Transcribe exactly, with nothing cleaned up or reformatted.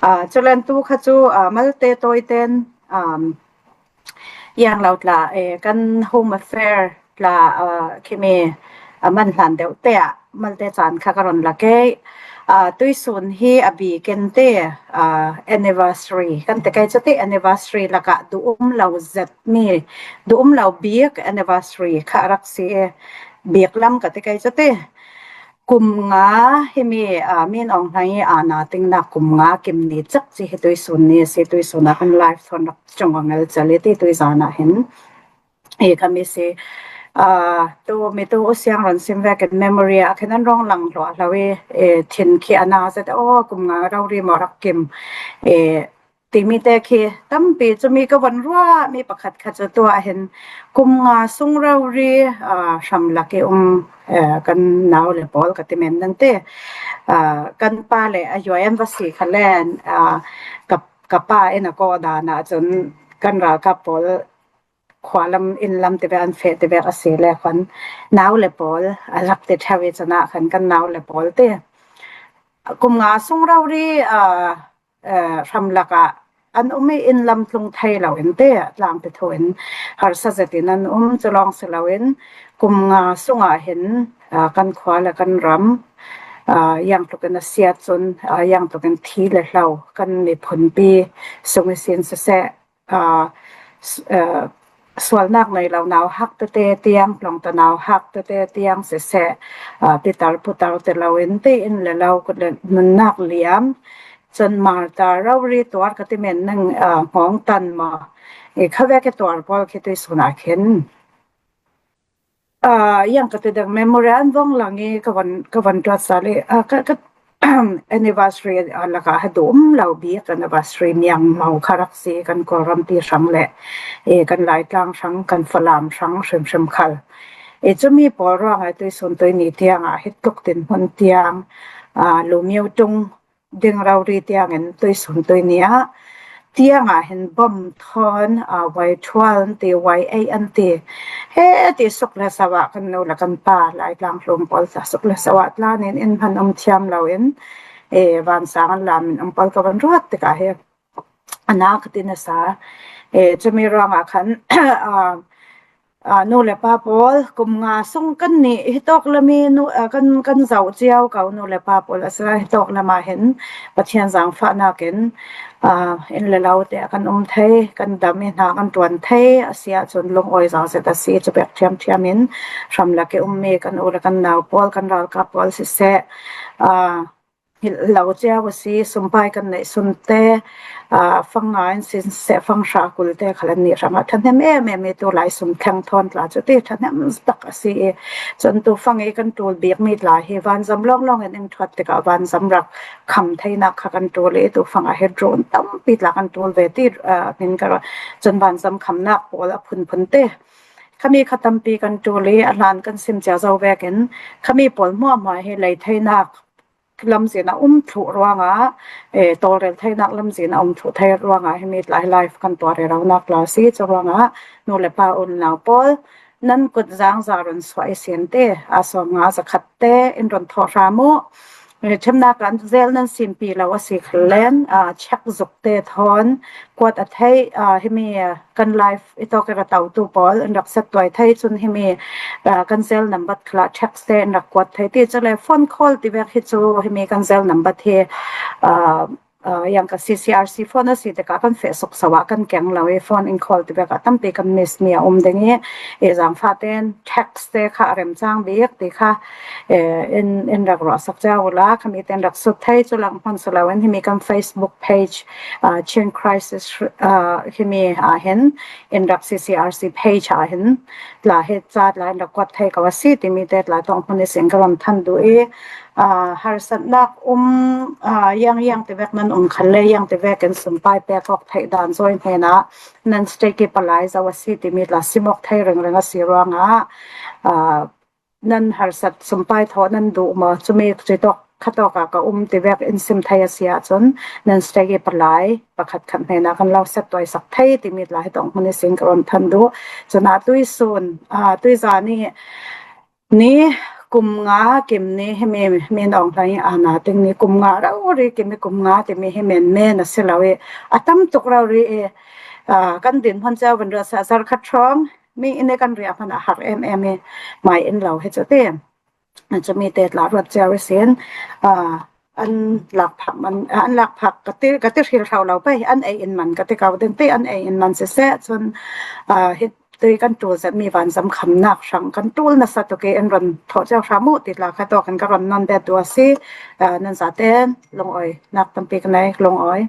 Aa, culen tu kha cu, aa, malte tawiten, um, yang lo tla, eh, kan home affair tla, aa, khimi, aa, man hlan deuh te ah malte caan kha ka ron la kei. Aa, tuisun hi a bikin te, aa, anniversary kan ti kei cu ti, anniversary lakah duh um lo zet mi, duh um lo bik anniversary kha a rak si i, bik lam ka ti kei cu ti. Kum nga himi, aa, min awng hnai i aa na tingnak kum nga kim ni cek ci hi tuisun ni a si, tuisun ah kan live thawn rak cung a ngel cel i ti tuizan ah hin i khami si. Aa, tu mi tu u siang ron sim vekin memory ah khin an rawng lang hluah hlo i, e, thin khi a na zet aw kum nga rori maw rak kim, e, timi te khi tampi cumi ka von ruah mi pakhat kha cu tuah hin kum nga sung rori, aa, hram lak i um, aa, kan nau le pawl ka ti men nan te, aa, kan pa le a yuai an va si kha len, aa, ka, ka pa in a kawh dan ah cun kan ralkap pawl khua lam inn lam tivek an feh tivek a si le khan nau le pawl a rak ti ṭheu i cun ah khan kan nau le pawl te kum nga sung rori, aa, eh, hram lakah an um i inn lam tlung thei lo in te tlangpi thu in harsa zetin an um. Cu lawng si loin kum nga sungah hin, ah, kan khua le kan ram, ah, yang tlukin a siat cun, ah, yang tlukin thi le hlo kan miphunpi sung i sin siseh, aa, s-, aa, sualnak nei lo nauhak tete tiang, tlawngta nauhak tete tiang siseh, aa, pitar putar ti loin tein le lo kut le nunnak liam, cun martar rori tuar ka ti men ning, aa, hngawng tan maw? I khavek i tuar pawl khi tuisun ah khin. Aa, yang ka ti deng memory an vong lang i ka van, ka van tuat sal i, aa, ka, ka, anniversary, aa, lakah ha duh um lo bik anniversary miang mo kha rak si kan Kawlrampi hrang le, e, kan Laitlang hrang, kan Falam hrang hrimhrim khal. E, cumi pawl ruangah tuisun tuini tiangah hi tluk dinhmun tiang, aa, lumio tung ding rori tiangin tuisun tuini ah tiangah hin bom thawn, aa, Y twelve an ti, Y eight an ti. He ti suk le so ah kan nu le kan pa Laitlang hlum pawl tla suk le so ah tla nin in hman um thiam loin, e, vansang an lam in um pawl ka van ruat tikah he a nak ti nasa. E, cumi ruangah khan, aa, aa, nu le pa pawl, kum nga sung kan nih hi tawk lami nu, aa, kan, kan zoh cio ko nu le pa pawl a si lai hi tawk lamah hin Pathian zaangfahnak in, aa, inn le lo te kan um thei, kan dam i hna kan ṭuan thei a si ahcun lungawi zong zet a si. Cu pek ṭhiamṭhiam in hramlak i ummi kan u le kan nau pawl, kan ralkap pawl siseh, aa, lo cio a si, sumpai kan neih sun te, aa, fang nga in sin seh, fang hra kul te khal an nih hrangah ṭhahnem em em i tu lai sum thleng thawn tla cu ti ṭhahnem tak a si i, cun tu fang i kan ṭul bik mi tla hi vanzam lawnglawng in in ṭhuat tikah vanzam rak kham theinak kha kan ṭul i, tu fang ah hi drone tampi tla kan ṭul ve ti, aa, hmin ka ruah. Cun vanzam khamnak pawl a phunphun te khami kha tampi kan ṭul i, a hlan kan sim cia zo vekin khami pawl hmuahhmuah hi lei theinak lamzin a um thluh ruangah, eh, tawlrel theinak lamzin a um thluh thei ruangah himi tlai live kan tuah reronak la si. Cu ruangah nu le pa unau pawl nan kut zaangza run suah i sin te, a sawm nga zakhat te in run thawh hram u. Eh, ṭhimnak ah zel nan simpi lo a si khan len, ah, check zuk te thawn kuat a theih, ah, himi, ah, kan live i tawk i ra totu pawl in rak set tuai thei, cun himi, aa, kan zel nambat khalah text te in rak kuat thei ti. Cule phone call ti vek hi cu himi kan zel nambat hi, aa, aa, yang ka C C R C phone a si tikah kan feh suk so ah kan keng lo i, phone in call ti vek ah tampi kan miss mi a um ding i, i zaangfah tein text te kha a remcang bik ti kha, eh, in, in rak ruahsak cia u la, khami tein rak sut thei. Cu lang hmanh si loin himi kan Facebook page, aa, Chin Crisis, aa, himi ah hin in rak C C R C page ah hin tla hi ca tla in rak kuat thei ko a si timi te tla tong hmun i sin ka ron than duh i, aa, harsatnak um, aa, yang yang ti vek nan um khan le yang ti vek in sumpai pek awk theih dan zawi hnen ah nan stake i palai zo a si timi tla sim awk thei ringring a si ruangah, aa, nan harsat sumpai thawh nan duh maw? Cumi cui tawk kha tawk ah ka um ti vek in sim thei a si ahcun nan stake i palai pakhat khat hnen ah kan lo set tuai sak thei timi tla hi tong hmun i sin ka ron than duh. Cun ah tuisun, aa, tuizan i ni kum nga kim ni hi mi, mi nong hlai ana ting ni kum nga rau ri kim mi kum nga ti mi hi men men a si lo i, a tam tuk rau ri i, a, kan din hman chiau van ria sa sar khat thong, mi in kan ria hman a har em em i, mai in lo hi chu ti. Chu mi te tla ruat chiau i sin, a, an lak phak man, an lak phak ka ti, ka ti hril hrau lo pai, an ei in man ka ti kau ding ti, an ei in man si se chun, a, hi tui kan tul zet mi van zam kham nak hrang kan tul nasa tuk i en ron tho chiau hra mu ti tla kha to kan ka ron non det dua si, a, nan za ten long oi, nak tampi ka nei long oi.